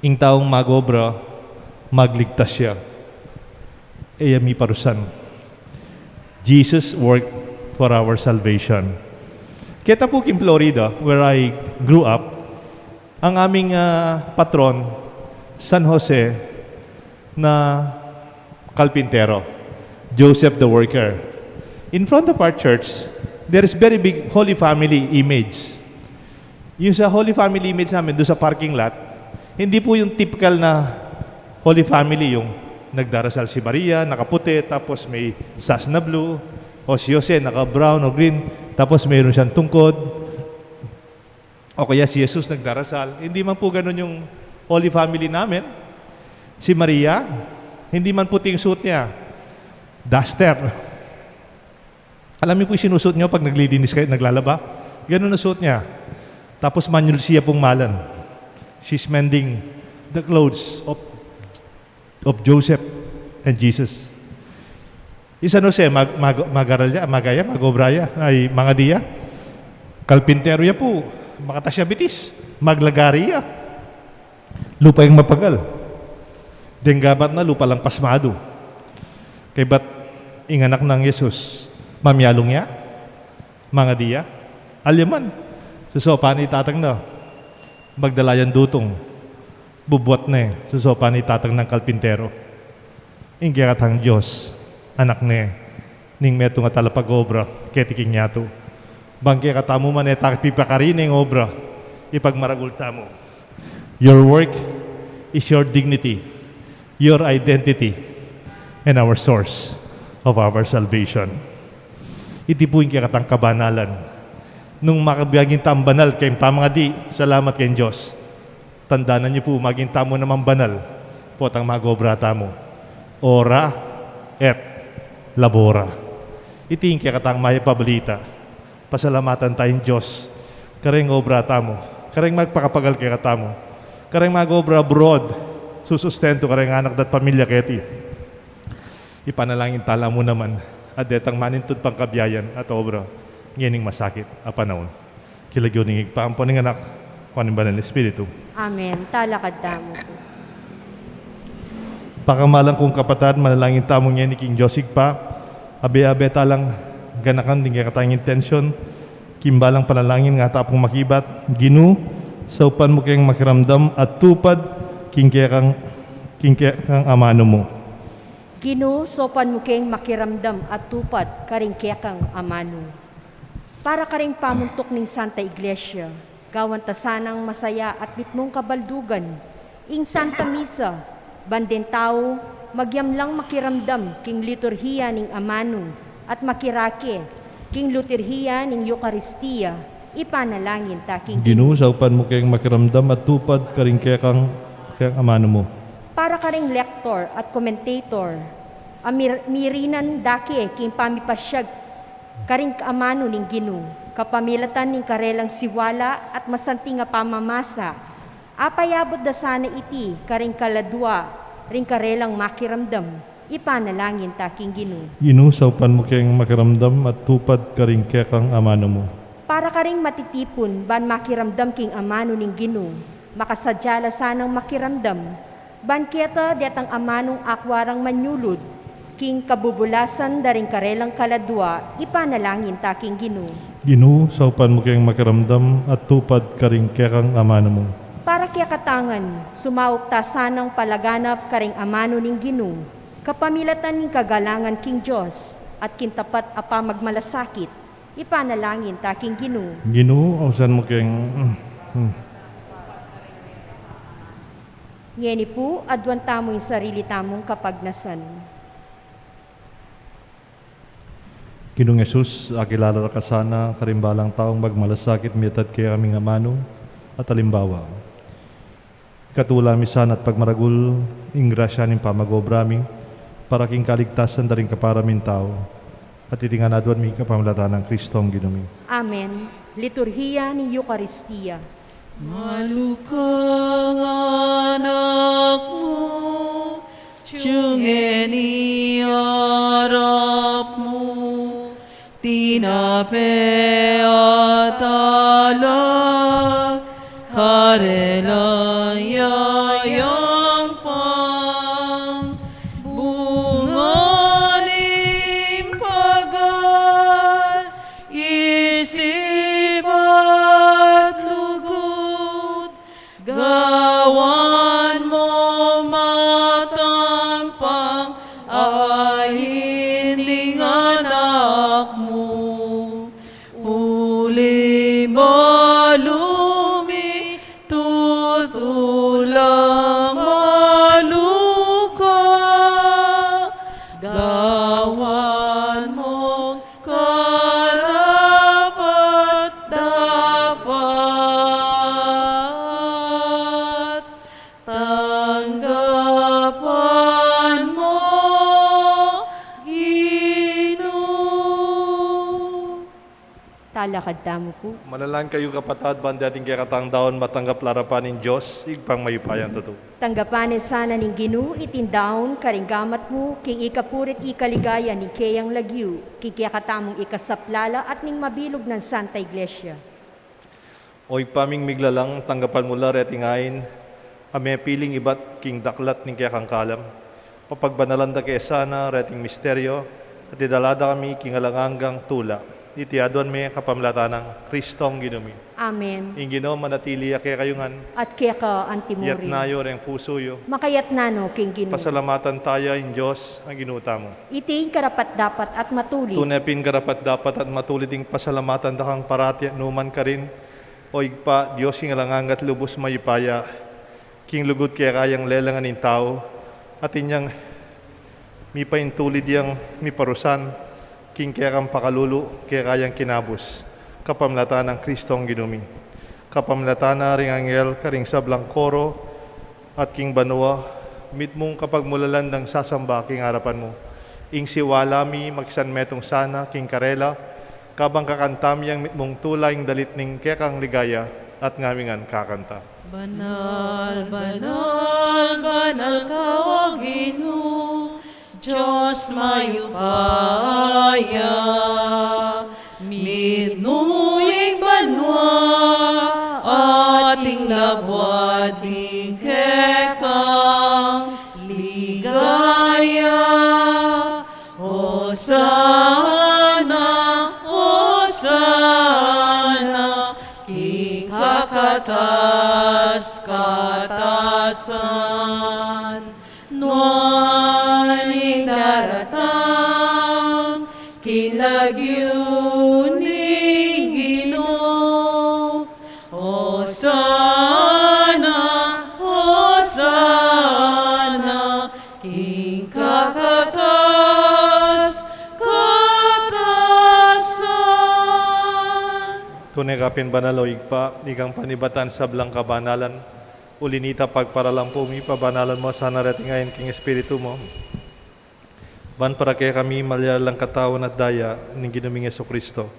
Ing taung mag-obra, magligtas ya. E ya miparusan. Jesus worked for our salvation. Keta pu king Florida, where I grew up, ang aming, ah, patron, San Jose na kalpintero, Joseph the Worker. In front of our church, there is very big Holy Family image. Yung sa Holy Family image namin, doon sa parking lot, hindi po yung typical na Holy Family, yung nagdarasal si Maria, nakaputi, tapos may sas na blue, o si Jose, naka-brown o green, tapos mayroon siyang tungkod. O kaya si Jesus nagdarasal. Hindi man po ganun yung Holy Family namin. Si Maria, hindi man puti yung suot niya. Duster. Alam niyo po yung sinusuot niyo pag naglilinis kayo, naglalaba? Ganun ang suot niya. Tapos manual siya pong malan. She's mending the clothes of of Joseph and Jesus. I San Jose, mag-, mag-, mag-aral ya, magaya, mag-obra ya, ay, mangadi ya. Kalpintero ya pu, makatas ya bitis, maglagari ya. Lupa yang mapagal. Deng gabat na, lupa lang pasmadu. Kaybat ing anak nang Jesus, mamialung ya, mangadi ya. Alyaman, susopan i tatang na, magdala yang dutung. Bubuat ne, susopan i tatang nang kalpintero. Ing kekatang Dios, anak ne, ning metung a talapag-obra keti king yatu. Bang kekatamu man e ta pipakarin ing obra, ipagmaragul tamu. Your work is your dignity, your identity, and our source of our salvation. Iti pu ing kekatang kabanalan. Nung makabaging tambanal keng pamangadi, salamat keng Dios. Tandanan yu pu, maging tamu namang banal, potang mag-obra tamu. Ora et labora. Iti ing kekatang mayap a balita. Pasalamatan tayang Dios. Kareng obra tamu. Kareng magpakapagal kekatamu. Kareng mag-obra abroad. Susustentu kareng anak dat pamilya keti. Ipanalangin tala mu naman, at detang manintud pang kabiayan at obra, ngening masakit a panaun. King lagyu ning Ibpa, ampo ning Anak, ampo ning Banal Espiritu. Amen. Talakad tamu pu. Pakamalan kung kapatad, manalangin tamu ngeni king Dios Ibpa, abe-abe talang ganakan ding kekatang intensyon, king balang panalangin nga ta pung makibat, Ginu, saupan mu keng makiramdam at tupad, king kekang, king kekang amanu mu. Ginu, saupan mu keng makiramdam at tupad karing kekang amanu. Para karing pamuntuk ning Santa Iglesia, gawan ta sanang masaya at mitmung kabaldugan ing Santa Misa, ban deng tau magyamlang makiramdam king liturhiya ning amanu at makirake king liturhiya ning Eukaristia, ipanalangin ta king Ginu, saupan mu keng makiramdam at tupad karing kekang, kekang amanu mu. Para karing lektor at komentator, a mir-, mirinan dake king pamipasyag karing amanu ning Ginu, kapamilatan ning karelang siwala at masanting a pamamasa, apayabut da sana iti karing kaladua ring karelang makiramdam, ipanalangin ta king Ginu. Ginu, saupan mu keng makiramdam at tupad karing kekang amanu mu. Para karing matitipun ban makiramdam king amanu ning Ginu, makasadya la sanang makiramdam, ban keta detang amanung akwa rang manyulud king kabubulasan da ring karelang kaladua, ipanalangin ta king Ginu. Ginu, saupan mu keng makiramdam at tupad karing kekang amanu mu. Para kekatang ngan, sumaup ta sanang palaganap karing amanu ning Ginu, kapamilatan ning kagalangan king Dios at king tapat a pamagmalasakit, ipanalangin ta king Ginu. Ginu, ausan mu keng, hmm. Ngeni pu, aduan tamu ing sarili tamung kapagnasan. Ginung Jesus, akilala ra ka sana karing balang taung magmalasakit, miyatad kekami ing amanu at alimbawa. Ikatula mi sana at pagmaragul ing grasya ning pamag-obra mi para king kaligtasan da ring kapara ming tau. At iti ngan aduan mi kapamilatan nang Kristong Ginu mi. Amen. Liturhiya ning Eukaristia. Malukang anak mu, tiyungeni arap mu, tinape at alak, karelang yayang pang bunga ning pagal, isip at lugud, gawan mung matampang ain ning anak mu. Uling balu mi tutulang maluka, gawan mung karapat-dapat, tanggapan mu, Ginu. Talakad tamu pu. Manalangin kayu, kapatad, ban deting kekatang daun matanggap la arapan ning Dios, Ibpang mayupayang tutu. Tanggapan na sana ning Ginu iting daun karing gamat mu, king ikapuri't ikaligaya ning keyang lagyu, king kekatamung ikasaplala at ning mabilug nang Santa Iglesia. O Ibpa ming miglalang, tanggapan mu la reting ain a mepiling ibat king daklat ning kekang kalam. Papagbanalan da ke sana reting misteryo, at idala da kami king alang anggang tula. Iti aduan mi kapamilatan nang Kristong Ginu mi. Amen. Ing Ginu manatili ya kekayu ngan. At keka antimurin. Iyatas yu reng pusu yu. Makayatas no king Ginu. Pasalamatan taya ing Dios a Ginu tamu. Iti ing karapat-dapat at matulid. Tune pin karapat-dapat at matulid ing pasalamatan da kang parati at nukarin man, O Ibpa, Dios ning alang angga at lubus mayupaya, king lugud keka yang lelangan ing tau, at inyang mipaintulid yang miparusan king kekang pakalulu keka yang kinabus, kapamilatan nang Kristong Ginu mi. Kapamilatan na ring anghel karing sablang koro, at king banua, mitmung kapagmulalan dang sasamba king arapan mu. Ing siwala mi makisanmetung sana king karela, kabang kakanta mi yang mitmung tula ing dalit ning kekang ligaya, at ngami ngan kakanta. Banal, banal, banal ka, O Ginu, Dios mayupaya, mitmu ing banua at ing labuad ning kekang ligaya. Hosana, Hosana, king kakatas-katasan. Nuan ing daratang king lagyu ning Ginu. Hosana, Hosana, king kakatas-katasan. Tune ka pin banal, O Ibpa, ika ing panibatan sablang kabanalan. Uli nita, pagparalampu mi, pabanalan mu sana reting ain king Espiritu mu, ban para kekami malyari lang katawan at daya ning Ginu ming Jesucristo.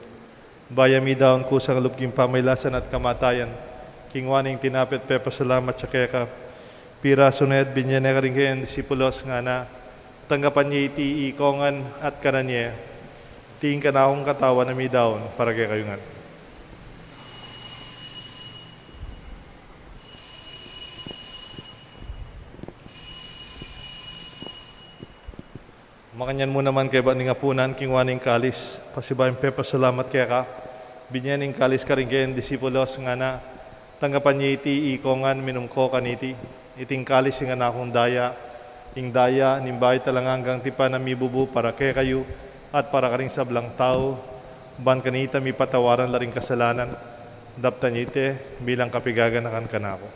Bayu mi daun kusang lub king pamailasan at kamatayan, kinua ne ing tinape at pepasalamat ya keka, Pirasu ne at binye ne karing kayang disipulos, ngana, tanggapan ye iti ikongan at kanan ye, iti ing kanakung katawan a midaun para kekayu ngan. Makanyan mu naman kaybat ning apunan, kinua ne ing kalis, pasibayu yang pepasalamat keka, binye ne ing kalis karing kayang disipulos, ngana, tanggapan ye iti ikongan, minum ko kaniti, iti ing kalis ning kanakung daya, ing daya ning bayu at alang anggang tipan a mibubu para kekayu at para karing sablang tau, ban kanita mipatawaran la ring kasalanan. Daptan ye iti bilang kapaganakan kanaku.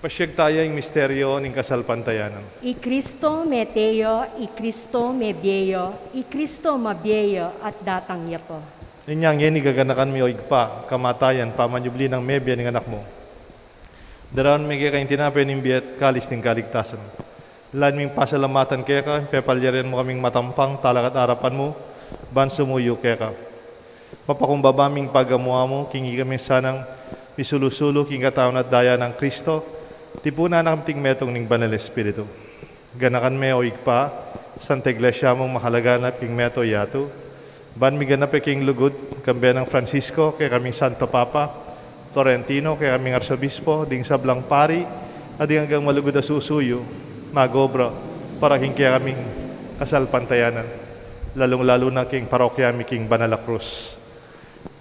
Pasiag taya ing misteryu ning kasalpantayanan. I Kristo mete ya, i Kristo mebie ya, i Kristo mabie ya at datang ya pa. Inya ngeni gaganakan mi, o Ibpa, kamatayan, pamanyubli nang mebie ning Anak mu. Daraun mi keka ing tinape ning bie at kalis ning kaligtasan. Lalu ming pasalamatan keka, pepalyarian mu kaming matampang talakad arapan mu, ban sumuyu keka. Mapakumbaba ming pagamu-amu king ikami sanang misulu-sulu king katawan at daya nang Kristo, tipunan na kami king metung ning Banal Espiritu. Ganakan me, o Ibpa, Santa Iglesia mung makalaganap king mabilug a yatu, ban miganap ya king lugud, kambe nang Francisco, kekaming Santo Papa, Florentino, kekaming Arsobispo, ding sablang pari, at ding anggang malugud a susuyu, mag-obra para king kekaming kasalpantayanan, lalung-lalu na king parokya mi king Banal a Krus.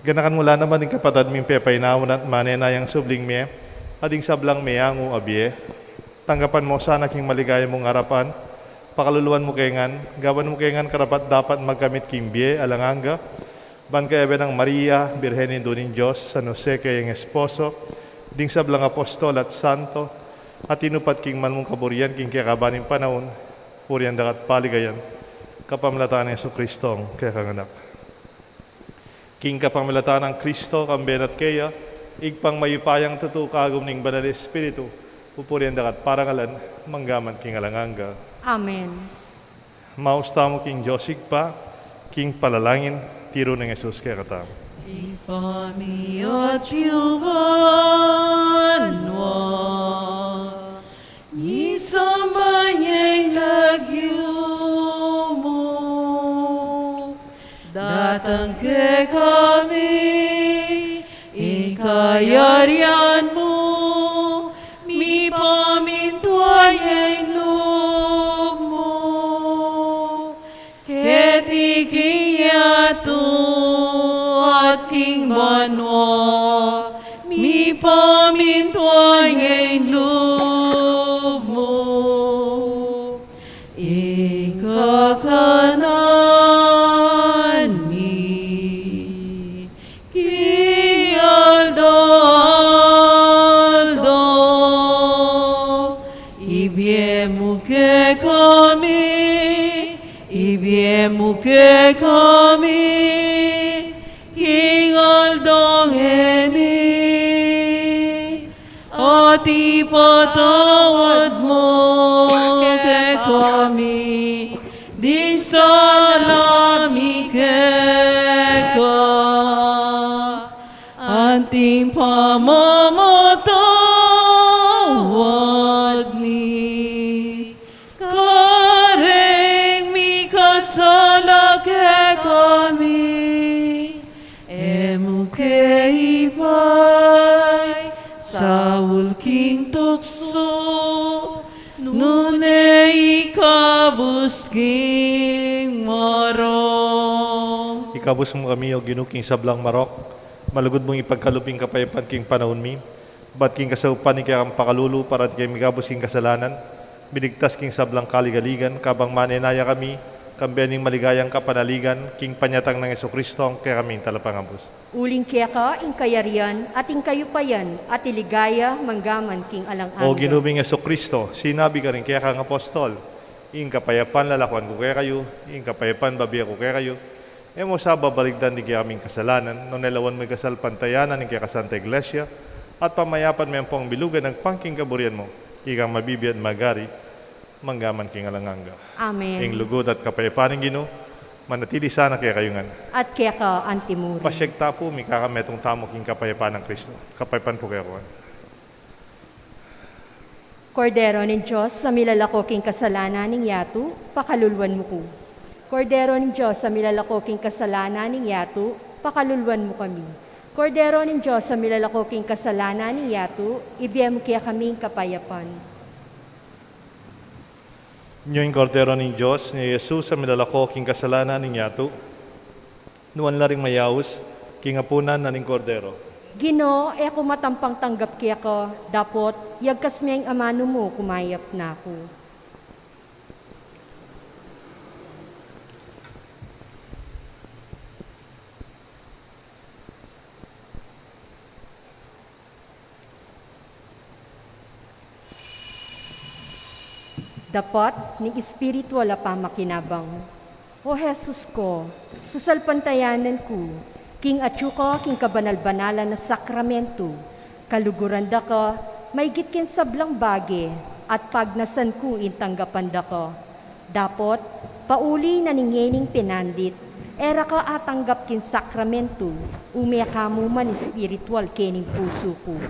Ganakan mu la naman ding kapatad ming pepainawa na at manenaya king subling mie, at ding sablang meangu a bie. Tanggapan mu sana king maligaya mung arapan, pakaluluan mu kaya ngan, gawan mu kaya ngan karapat-dapat magkamit king bie alang angga, ban kayabe nang Maria, Birhen Indu ning Dios, San Jose kayang esposo, ding sablang apostol at santo, a tinupad king mal mung kaburian king kekaban ning panaun, purian da ka at paligayan, kapamilatan nang Jesucristong kekang Anak. King kapamilatan nang Kristo, kambe na at keya, Ibpang mayupayang tutu, kagum ning Banal Espiritu, pupurian da ka at parangalan, manggaman king alang angga. Amen. Maus tamu king Dios Ibpa, king panalangin, tiru nang Jesus kekatamu. Ibpa mi atyu ka banua, misamban ya ing lagyu mu, datang kekami ing kayarian mu, mipamintuan ya ing lub mu, keti king yatu at king banua, mipamintuan ya ing lub mu. Ing kakanan mi king aldo-aldo, ibie mu kekami, ibie mu kekami king aldo ngeni, at ipatawad mu kekami ding sala mi keka, anti ing pamamatawad mi kareng mikasala kekami. E mu ke ipaisaul king tuksu, nune ikabus king marok. Ikabus mu kami, O Ginu, king sablang marok, malugud mung ipagkalub ing kapayapan king panaun mi, bat king kasaupan ning kekang pakalulu, parati keng mikabus king kasalanan, miligtas king sablang kaligaligan, kabang manenaya kami kambe ning maligayang kapanaligan king panyatang nang Jesucristo, a kekaming Talapangabus. Uling keka ing kayarian at ing kayupayan at ing ligaya manggaman king alang angga. O Ginu ming Jesucristo, sinabi karing kekang apostol, ing kapayapan lalakuan ku kekayu, ing kapayapan babie ku kekayu. E mu sa babaligdan ding kekaming kasalanan, nune lawan mu ing kasalpantayanan ning kekang Santa Iglesia, at pamayapan me ampong bilugan agpang king kaburian mu, ikang mabibie at magari Mangga man king alang angga. Amen. Ing lugud at kapayapan ning Ginu, manatili sana kekayu ngan. At keka antimurin. Pasiag ta pu, mikakametung tamu king kapayapan nang Kristo. Kapayapan pu kekayu ngan. Kordero ning Dios, a milalako king kasalanan ning yatu, pakaluluan mu ku. Kordero ning Dios, a milalako king kasalanan ning yatu, pakaluluan mu kami. Kordero ning Dios, a milalako king kasalanan ning yatu, ibie mu kekami ing kapayapan. Nyo ing Kordero ning Dios, nyo i Jesus a milalako king kasalanan ning yatu. Nuan la ring mayaus king apunan na ning Kordero. Ginu, e ku matampang tanggap keka, dapot yagkas me ing amanu mu, kumayap na ku. Dapot ning espiritual a pamakinabang. O Jesus ku, sasalpantayanan ku, king atyu ka king kabanal-banalan a sakramentu, kaluguran da ka, maygit king sablang bage, at pagnasan ku ing tanggapan da ka. Dapot, pauli na ning yening pinandit, e ra ka atanggap king sakramentu, ume ka mu man espiritual kening pusu ku.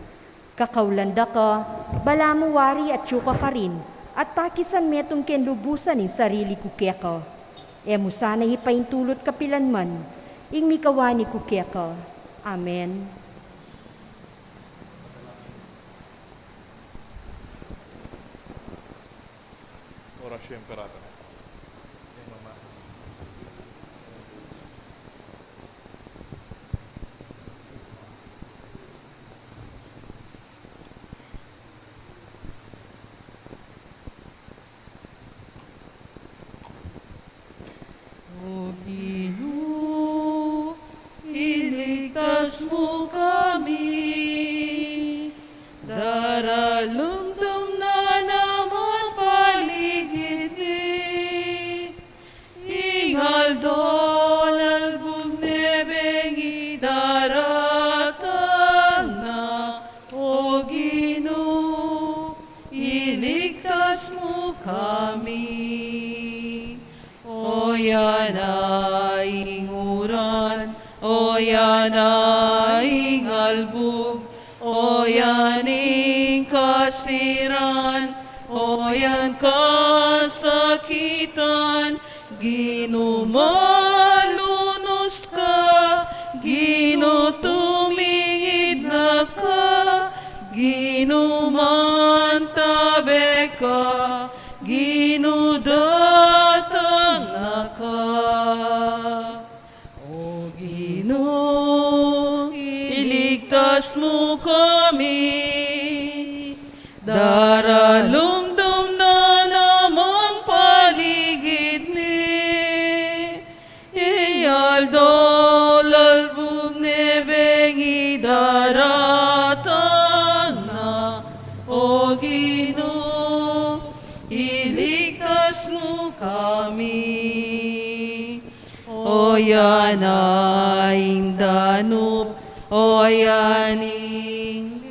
Kakaulan da ka, balamu wari atyu ka karin, at takisan metung king lubusan ing sarili ku keka. E mu sana ipaintulut kapilan man ing mikawani ku keka. Amen. Oratio Imperata. O Ginu, iligtas mu kami, daralumdum na naman paligid mi, ing aldo lalbug nebeng idaratang na, O Ginu, iligtas mu kami. O yana ing uran, o yana ing albug, o yan ing kasiran, o yan kasakitan, Ginu, malunus ka, Ginu, tumingid na ka, Ginu, mantabe ka, Ginu, datang na ka. O Ginu, iligtas mu kami, daralumdum na naman paligid mi, ing aldo lalbug nebeng idaratang na, O Ginu, iligtas mu kami. O yana ing danup, o yan ing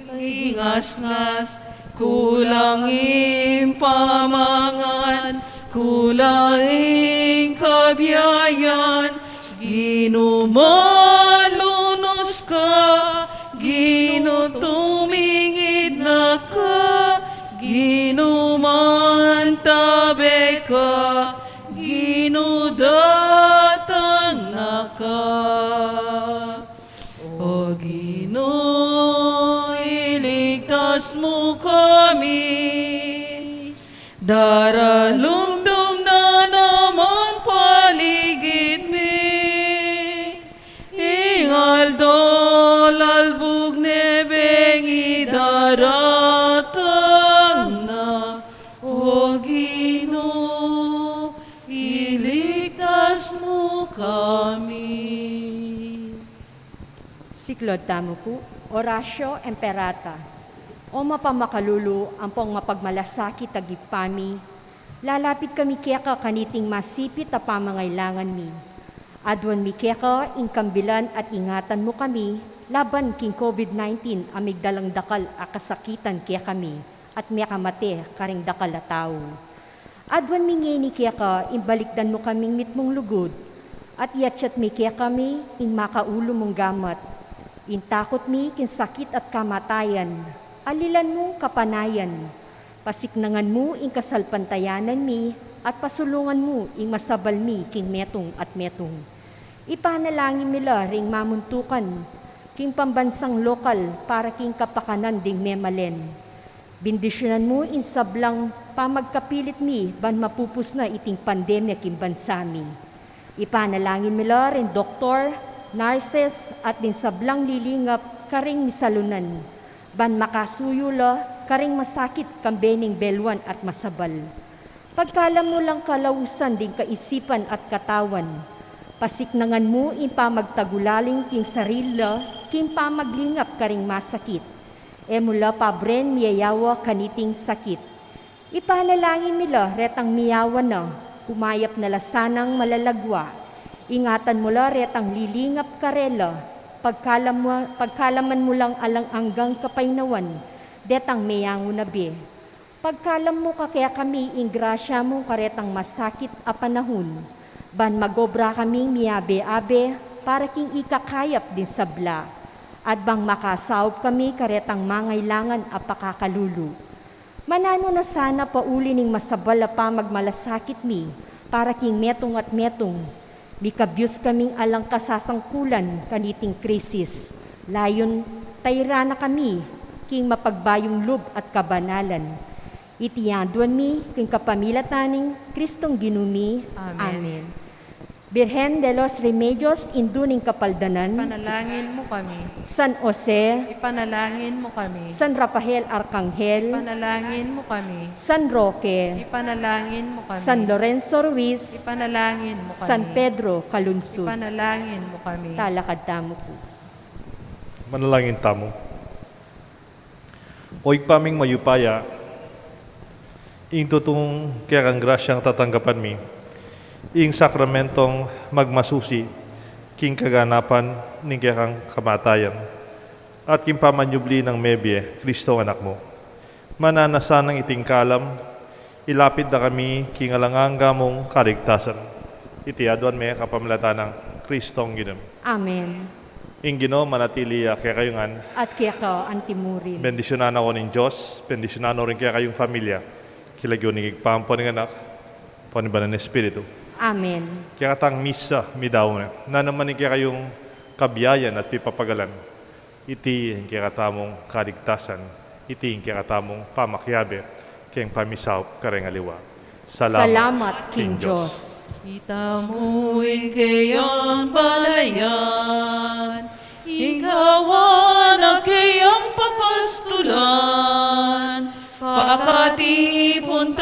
ngasngas, kulang ing pamangan, kulang ing kabiayan, Ginu, malunus ka, Ginu, tumingid na ka, Ginu, mantabe ka, Ginu, datang na ka. O Ginu, iligtas mu kami, daralumdum na naman paligid mi, ing aldo lalbug nebeng idaratang na, O Ginu, iligtas mu kami. Siklaud tamu pu, Oratio Imperata. O mapamakalulu ampong mapagmalasakit a Ibpa mi, lalapit kami keka kaniting masipit a pamangailangan mi. Aduan mi keka ing kambilan at ingatan mu kami laban king COVID nineteen a migdalang dakal a kasakitan kekami at mekamate karing dakal a tau. Aduan mi ngeni keka ing balikdan mu kaming mitmung lugud, at iyatyat mi kekami ing makaulu mung gamat, ing takut mi king sakit at kamatayan, alilan mung kapanayan. Pasiknangan mu ing kasalpantayanan mi, at pasulungan mu ing masabal mi king metung at metung. Ipanalangin mi la ring mamuntukan king pambansang lokal para king kapakanan ding memalen. Bendisyunan mu ing sablang pamagkapilit mi ban mapupus na iting pandemya king bansa mi. Ipanalangin mi la ring doktor, nurses, at ding sablang lilingap karing misalunan, ban makasuyu la karing masakit kambe ning beluan at masabal. Pagkalam mu lang kalausan ding kaisipan at katawan. Pasiknangan mu ing pamagtagulaling king sarili la king pamaglingap karing masakit. E mu la pabren miyayawa kaniting sakit. Ipanalangin mi la retang miyawa na, kumayap na la sanang malalagwa. Ingatan mu la retang lilingap karela, pagkalam-, pagkalaman mu lang alang anggang kapaynawan detang meyangu na bie. Pagkalam mu kakekami ing grasya mu karetang masakit a panahun, ban magobra kaming miyabe-abe para king ikakayap ding sabla, at bang makasaup kami karetang mangailangan a pakakalulu. Mananu na sana pauli ning masabal a pamagmalasakit mi para king metung at metung, mikabyus kaming alang kasasangkulan kaniting krisis, layun tayra na kami king mapagbayung lub at kabanalan. Iti aduan mi king kapamilatan ning Kristong Ginu mi. Amen. Amen. Birhen de los Remedios, Indu ning Kapaldanan. Ipanalangin mu kami. San Jose. Ipanalangin mu kami. San Rafael Arkanghel. Ipanalangin mu kami. San Roque. Ipanalangin mu kami. San Lorenzo Ruiz. Ipanalangin mu kami. San Pedro Calungsod. Ipanalangin mu kami. Talakad tamu pu. Manalangin tamu. O Ibpa ming mayupaya, ing tutung kekang grasyang tatanggapan mi ing sakramentong magmasusi king kaganapan ning kekang kamatayan at king pamanyubli nang mebie, Kristong Anak mu. Mananu na sanang iting kalam, ilapit da kami king alang angga mung kaligtasan. Iti aduan mi kapamilatan nang Kristong Ginu mi. Amen. Ing Ginu manatili ya kekayu ngan. At keka antimurin. Bendisyunan na kayu ning Dios, bendisyunan no ring kekayung familia. King lagyu ning Ibpa, ampo ning Anak, ampo ning Banal a Espiritu. Amen. Kekatang misa, midaun na. Nanu man ing kekayung kabiayan at pipapagalan, iti ing kekatamung kaligtasan, iti ing kekatamung pamakiabe, keng pamisaup kareng aliwa. Salamat, Salamat king king Dios. Dios. Kita mu ing keyang balayan, ing kawan a keyang papastulan, pakatipun